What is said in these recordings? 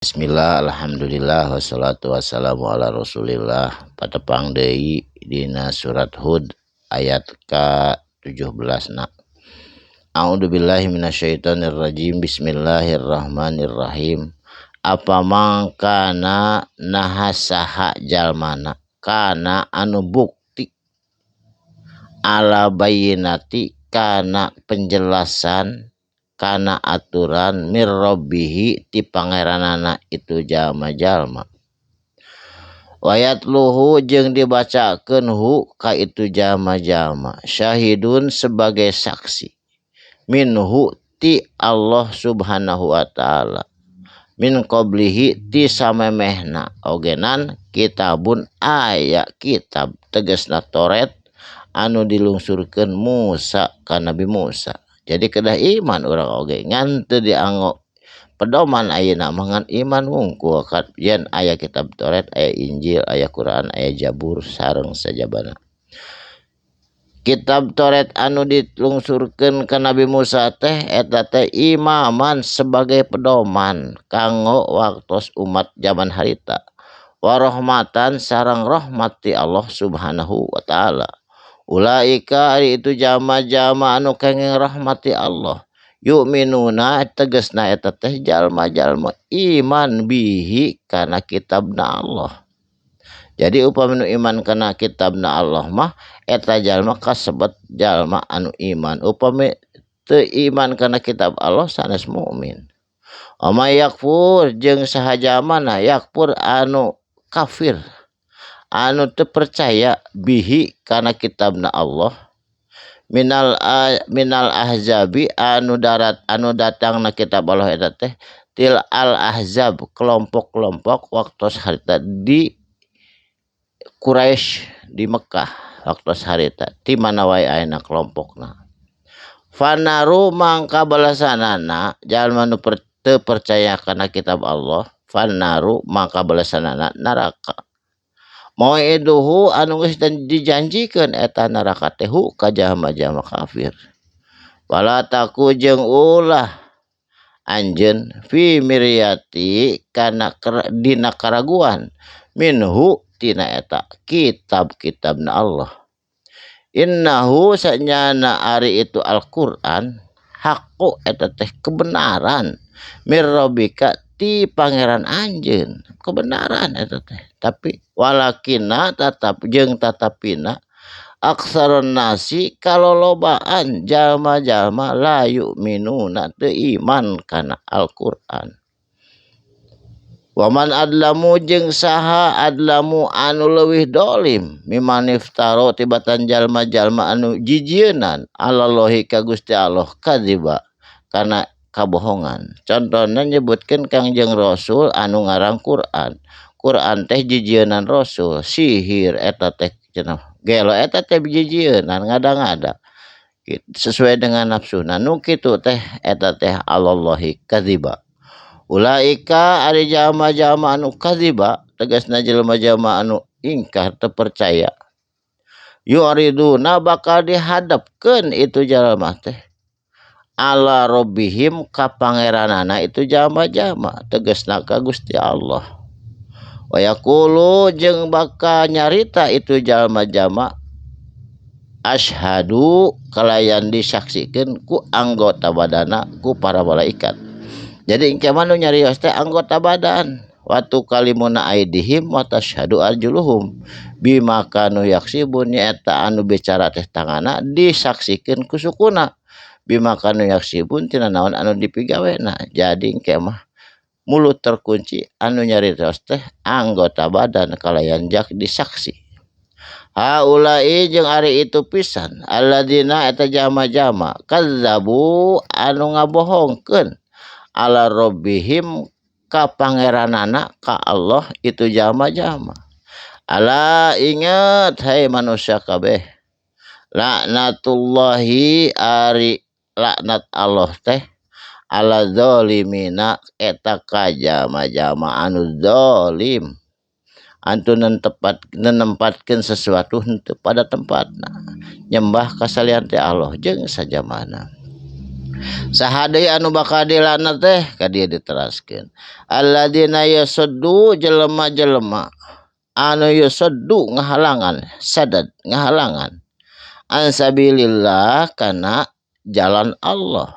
Bismillah, alhamdulillah, wassalatu wassalamu ala rasulillah. Patepang deui dina surat Hud ayat ka-17 na. A'udzubillahi minasyaitonirrajim. Bismillahirrahmanirrahim. Apa mangkana naha saha jalmana kana anu bukti ala bayinati kana penjelasan kana aturan mirrobbihi ti pangeranana itu jalma-jalma wayatluhu jeung dibacakeun hu ka itu jalma-jalma syahidun sebagai saksi minhu ti Allah subhanahu wa ta'ala min qablihi ti samemehna ogenan kitabun aya kitab tegasna Taurat anu dilungsurkeun Musa ka Nabi Musa. Jadi kedah iman urang oge ngan teu dianggo pedoman ayeuna mah ngan iman wungkul yen aya kitab Taurat, aya Injil, aya Quran, aya Jabur sareng sajabana. Kitab Taurat anu dilungsurkeun ka Nabi Musa teh eta teh imaman sebagai pedoman kanggo waktos umat zaman harita warahmatan sareng rahmat ti Allah subhanahu wa ta'ala. Ulaika ari itu jalma-jalma anu kenging rahmati Allah yu'minuna tegasna eta teh jalma-jalma iman bihi kana kitabna Allah. Jadi upami nu iman kana kitabna Allah mah eta jalma kasebut jalma anu iman. Upami teu iman kana kitab Allah sanes mukmin. Wa yakfur jeung saha jalmana yakfur anu kafir anu teu percaya bihi kana kitabna Allah minal minal ahzabi anu darat anu datangna kitab Allah eta teh til al ahzab kelompok-kelompok waktu harita di Quraisy di Mekah waktu harita ti mana wae ayeuna kelompokna fanaru mangka balasanana jalma nu teu percaya kana kitab Allah fanaru mangka balasanana neraka mau'iduhu anu geus dijanjikeun eta neraka teh hu ka jalma-jalma kafir. Wala taku jeung ulah anjeun fi miryati kana dina karaguan minhu tina eta kitab-kitabna Allah. Innahu sanyana ari itu Al-Qur'an haqqu eta teh kebenaran mirrobika ti pangeran anjeun kebenaran eta teh. Tapi walakina tatap jeung tatapina aksaron nasi kalolobaan jalma-jalma la yu'minuna teu iman kana Al-Qur'an. Waman adlamu jeung saha adlamu anu leuwih dolim mimman iftaro tibatan jalma-jalma anu jijieunan alallahi ka Gusti Allah kadziba kana kabohongan. Contohna nyebutkeun Kangjeng Rasul anu ngarang Quran. Quran teh jijieunan Rasul, sihir eta teh cenah. Gelo eta teh jijieunan ngada-ngada. Sesuai dengan nafsuna nu kitu teh eta teh alallahi kadziba. Ulaika ari jalma-jalma anu kadziba tegasna jelema-jelema anu ingkar teu percaya. Yu'riduna bakal dihadapkeun itu jalma teh ala rabbihim ka pangeranana itu jalma-jalma tegasna ka Gusti Allah. Wa yaqulu jeung bakal nyarita itu jalma-jalma asyhadu kalayan disaksikeun ku anggota badana ku para malaikat. Jadi engke mah nu nyarios teh anggota badan. Watu kalimuna aidihim wa tasyhadu arjuluhum bima kanu yaksibun nyaeta anu bicara teh tangana disaksikeun ku sukuna bima kanu yaksibun tina naon anu dipigawena. Jadi engke mah mulut terkunci anu nyarios teh anggota badan kalayan jak disaksi. Haulai jeung ari itu pisan alladzina eta jama-jama kadzabu anu ngabohongkeun ala rabbihim ka pangeranana ka Allah itu jama-jama. Ala ingat hai manusia kabeh laknatullahi ari laknat Allah teh ala zalimina eta ka jama-jama anu zalim antun tepat nenempatkeun sesuatu henteu pada tempatna nyembah kasalian teh Allah jeung sajamana. Saha deui anu bakal dilaknat teh ka dieu diteraskeun. Alladzina yasuddu jelema-jelema anu yasuddu ngahalangan sadad ngahalangan an sabilillah kana jalan Allah.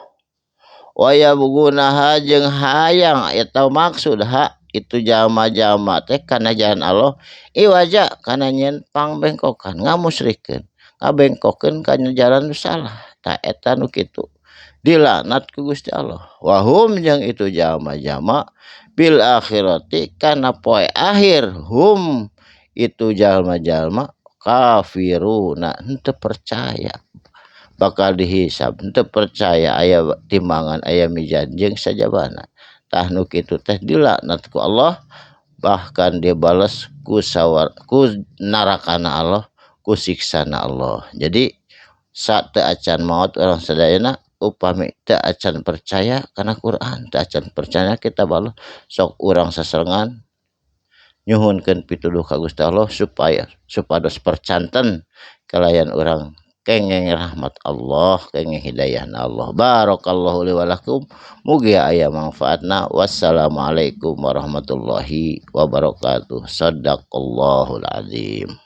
Wa yabghunaha jeung hayang eta maksud ha itu jalma-jalma teh kana jalan Allah iwaja kana nyeun pangbengkokan ngamusrikeun ngabengkokeun kana jalan nu salah tah eta nu kitu dilaknat ku Gusti Allah. Wahum jeung itu jalma-jalma bil akhirati kana poe akhir hum itu jalma-jalma kafiruna henteu percaya bakal dihisab henteu percaya aya timbangan aya mizan jeung sajabana. Tah nu kitu teh dilaknat ku Allah bahkan dibales ku sawar ku narakana Allah ku siksana Allah. Jadi saat teu acan maot urang sadayana upami teu acan percaya kana Quran teu acan percaya kitab Allah sok urang sasarengan nyuhunkeun pituduh ka Gusti Allah supaya supados percanten kalayan urang kengeng rahmat Allah kengeng hidayahna Allah. Barakallahu li wa lakum mugi aya manfaatna. Wassalamualaikum warahmatullahi wabarakatuh. Sadaqallahul azim.